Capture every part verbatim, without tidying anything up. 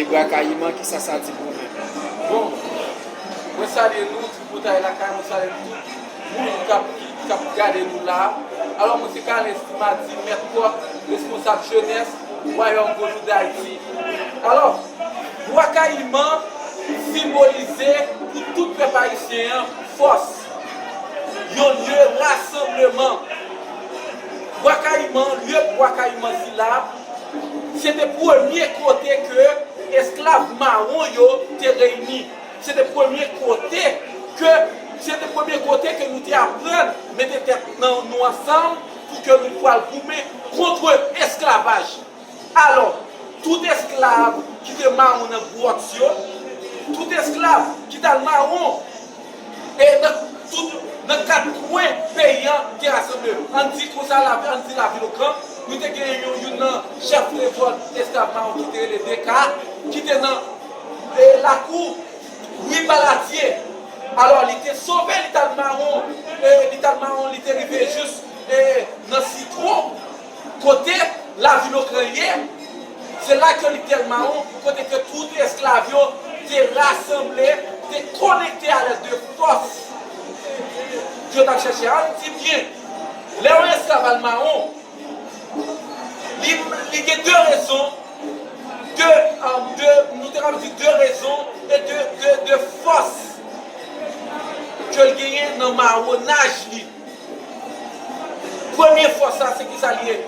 E Bra Kayiman, kisa sa di pou ou menm? Bon, mwen salye nou, tripoutay lakay, mwen salye tout moun k ap, ki, k ap gade nou la. Alò, mwen se Carlens Timady, mèt kòk, responsab jenès Wayòm Vodou Dayiti. Alò, Bwa Kayiman senbolize pou tout pèp ayisyen an fòs, yon lye rasanbleman. Bwa Kayiman, lye Bwa Kayiman sila, se te premye kote ke esklav mawon yo te reyini. Se te premye kote ke se te premye kote ke nou te aprann mete tèt nan nou ansanm pou ke nou pral goumen kont esklavaj. Alò, tout esklav ki te mawon nan gwòt yo, tout esklav ki t al mawon e nan tout nan kat kwen peyi an te rasanble. Ann di konsa, ann di lavil Okan, nou te gen yon youn nan chèf revòlt esklav mawon ki te rele Deka, ki te nan e, lakou Wi Baladye. Alò, li te sove, li t al mawon, e, li t al mawon, li te rive jis e, nan Sitwon, kote lavil Okan ye. Se la ke li t al mawon, kote ke tout esklav yo te rasanble, te konekte alèz de fòs ke yo t ap chèche. Ann di byen, lè yon esklav al mawon, li, li gen de rezon, de, de, nou te kapab di de rezon e de, de, de fòs ke l genyen nan mawonaj li. Premye fòs la, se kisa l ye?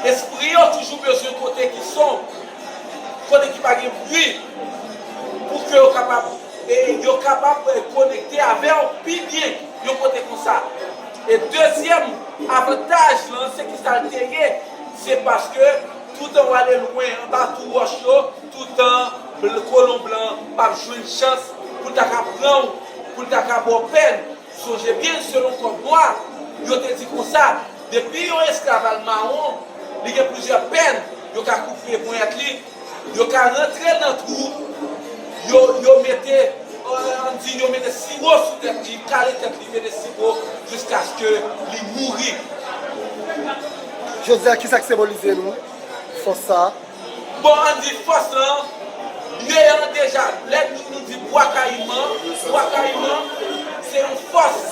Espri yo toujou bezwen kote ki sonb, kote ki pa gen bri, pou ke yo kapab, e yo kapab e, konekte avè w pi byen yon kote konsa. E dezyèm avantaj lan, se kisa l te ye? Se paske toutan w ale lwen anba twou wòch yo, toutan bl- kolon blan p ap jwenn chans pou l ta ka pran w, pou l ta ka ba w pèn. Sonje byen, selon kòd nwa, yo te di konsa, depi yon esklav al mawon, li gen plizyè pèn, yo ka koupe ponyèt li, yo ka rantre l nan twou, yo, yo mete, ann di, yo mete siwo sou tèt li, kale tèt li, mete siwo, jiskaske li mouri. Jodi a, kisa k senbolize nou fòs sa a? Bon, ann di fòs lan, lye an deja, lè nou, nou di Bwa Kayiman, Bwa Kayiman, se yon fòs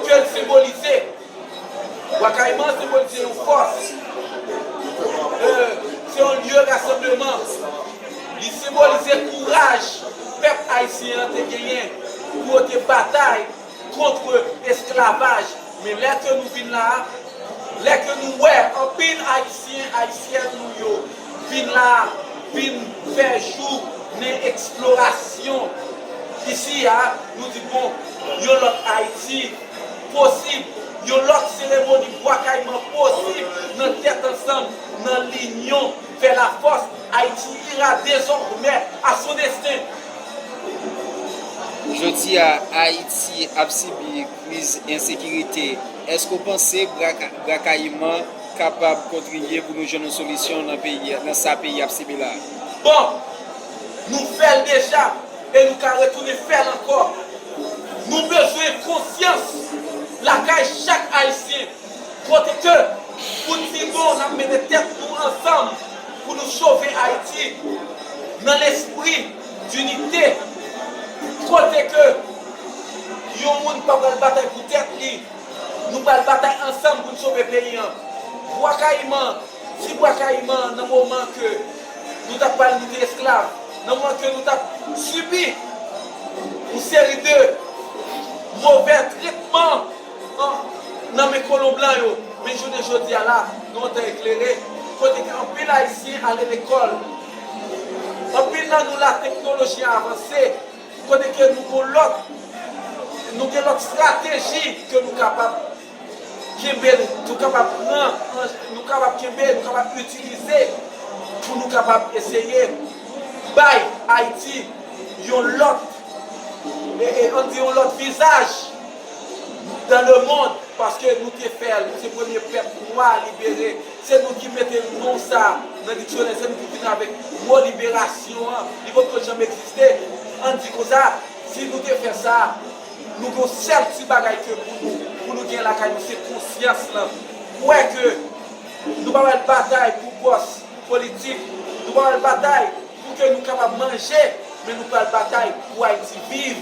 ke l senbolize. Bwa Kayiman senbolize yon fòs. E, se yon lye rasanbleman. Li senbolize kouraj pèp ayisyen an te genyen pou yo te batay kont esklavaj. Men lè ke nou vin la a, lè ke nou wè anpil Ayisyen, Ayisyèn nou yo vin la a, vin fè jou nan eksplorasyon isi a, nou di, bon, yon lòt Ayiti posib, yon lòt seremoni Bwa Kayiman posib nan tèt ansanm, nan linyon, fè lafòs. Haïti ira désormais à son destin. Jodi a, Ayiti ap sibi kriz ensekirite. Èske w panse Bra Kayiman kapab kontribye pou nou jwenn yon solisyon nan peyi, nan sa peyi ap sibi la a? Bon, nou fè l deja e nou ka retounen fè l ankò. Nou bezwen konsyans lakay chak Ayisyen. Kote ke pou n di bon, n ap mete tèt nou ansanm pou nou sove Ayiti nan lespri dinite. Kote ke yon moun pa pral batay pou tèt li, nou pral batay ansanm pou n sove peyi an. Bwa Kayiman, ti Bwa Kayiman nan moman ke nou t ap pral nou te esklav, nan moman ke nou t ap sibi yon seri de movè tretman nan men kolon blan yo. Men jounen jodi a la, nou an tan eklere, kote ke anpil Ayisyen ale lekòl. Anpil nan nou la, teknoloji an avanse, kote ke nou gon lòt, nou gen lòt estrateji ke nou kapab kenbe, nou kapab pran, nou kapab kenbe, nou kapab itilize pou nou kapab eseye bay Ayiti yon lòt, e, e, ann di yon lòt vizaj dans le monde, paske nou te fè l, nou se premye pèp nwa libere, se nou ki mete non sa nan diksyonè, se nou ki vin avèk mo liberasyon an, li potko janm egziste. Ann di konsa, si nou te fè sa, nou gen yon sèl ti bagay ke pou nou, pou nou gen lakay nou, se konsyans lan. Kwè ke nou pa pral batay pou pòs politik, nou pa pral batay pou ke nou kapab manje, men nou pral batay pou Ayiti viv,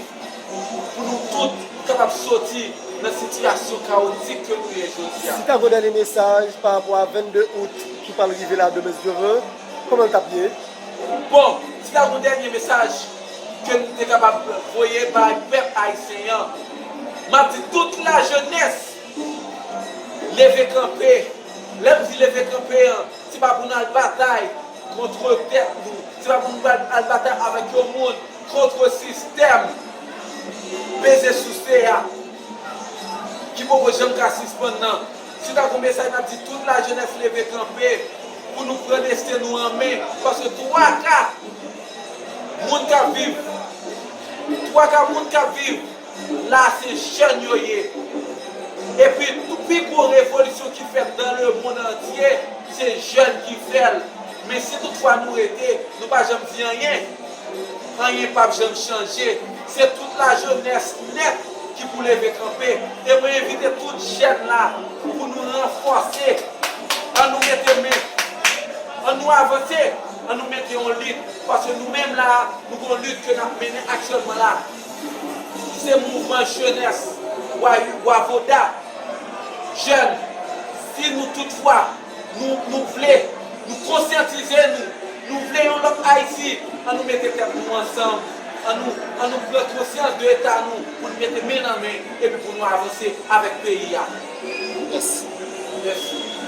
pou nou tout kapab soti nan sitiyasyon kawotik ke nou ye jodi a. Si ta gen yon dènye mesaj pa rapò a vennde out ki pral rive la demen si Dye vle, kòman l t ap ye? Bon, si ta gen yon dènye mesaj ke m te kapab voye bay pèp ayisyen an, m ap di tout lajenès, leve kanpe. Lè m di leve kanpe an, se pa pou n al batay kont tèt nou, se pa pou n al batay avèk yon moun, kont sistèm peze souse a ki poko janm ka sispann nan. Si ta gon mesaj, n ap di tout lajenès leve kanpe pou nou pran desten nou an men, paske twa ka moun k ap viv, twa ka moun k ap viv la se jèn yo ye. Epi tou pi gwo revolisyon ki fèt dans le monde entier, se jèn ki fè l. Men si toutfwa nou rete, nou pa janm di anyen, anyen p ap janm chanje. Se tout lajenès nèt ki pou leve kanpe. E mwen envite tout jèn la pou nou ranfòse. Ann nou mete men. Ann nou avanse. Ann nou mete yon lit. Paske nou menm la, nou gon lit ke n ap mennen aktyèlman la. Se mouvman jenès Wavoda. Jèn, si nou toutfwa nou, nou vle, nou konsyantize nou, nou vle yon lòt Ayiti, ann nou mete tèt nou ansanm, ann nou, ann nou pran konsyans de eta nou pou nou mete men nan men epi pou nou avanse avèk peyi a. Mèsi. Mèsi.